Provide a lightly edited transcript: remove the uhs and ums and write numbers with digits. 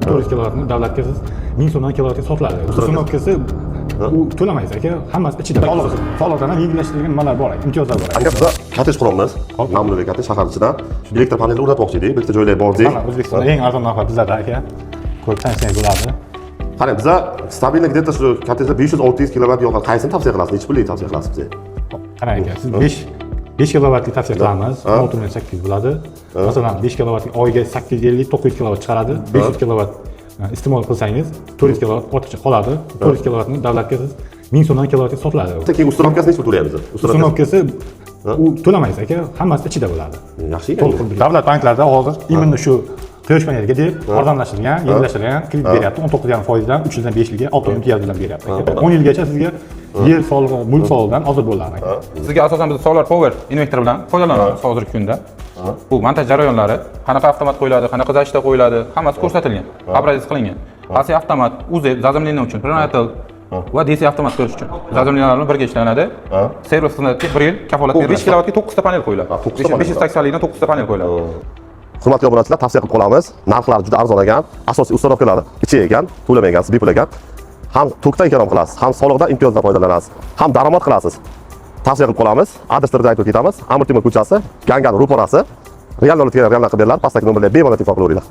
400 kilovatni davlatga siz 1000 so'mdan kilovatga sotiladi. Установка si u to'lamaysiz, aka, hammasi ichida. Soliqdan ham yengillashtirilgan nimalar bor, imtiyozlar bor. Aka, biza kottej quramiz. Namunali kottej shahar ichidan. Elektr panelni o'rnatmoqchi edik. Bitta joylar bordik. Mana, O'zbekistonda eng arzon narxlar bizlarda, aka. Ko'rib tanishsangiz bo'ladi. Qarang, biza стабильно где-то shu kottejda 500-600 kilovat yoqadi. Qaysini tavsiya qilasiz? Nechi pullik tavsiya qilasiz bizga? Qarang, aka, siz 5 kilovatli tavsiya qilamiz, 16 million 800 bo'ladi. Masalan, 5 kilovatli oyiga 850, 900 kilovat chiqaradi. 500 kilovat iste'mol qilsangiz, 400 kilovat ortiqcha qoladi. 400 kilovatni davlatga siz 1000 so'mdan kilovatga sotiladi. Keyin установка si nechi pul to'laymiz? Установка si u to'lamaysiz, aka, hammasi ichida bo'ladi. Yaxshi ekan. To'liq. Davlat banklarida hozir именно shu quyosh paneliga deb arzonlashtirilgan, yengillashtirilgan kredit beryapti. 19,5 foizdan 3 yildan 5 yilga 6 oy imtiyoz bilan beryapti, aka. 10 yilgacha sizga yer solig'i, mulk solig'idan ozod bo'ladi, aka. Sizga asosan biz Solar Power invertor bilan foydalanamiz hozirgi kunda. Bu montaj jarayonlari, qanaqa avtomat qo'yiladi, qanaqa защита qo'yiladi, hammasi ko'rsatilgan, образец qilingan. AC avtomat, UZ заземление uchun, Pronatel va DC avtomat qo'yish uchun. Заземления lar bilan birga ishlanadi. Servis xizmatiga 1 yil kafolat beriladi. 5 kilovatga 9 ta panel qo'yiladi. 9 ta panel. 580 likdan 9 ta panel qo'yiladi. Hurmatli obunachilar, tavsiya qilib qolamiz. Narxlari juda arzon ekan. Asosiy установка lari ichi ekan, to'lamagansiz, bepul ekan. Ham tokdan эконом qilasiz, ham soliqdan imtiyozdan foydalanasiz, ham daromad qilasiz. Tavsiya qilib qolamiz. Adreslarni aytib ketamiz. Amir Temur ko'chasi, Gangan ro'parasi. Real real qilib beriladi. Pastdagi nomerlarga bemalol telefon qilaveringlar.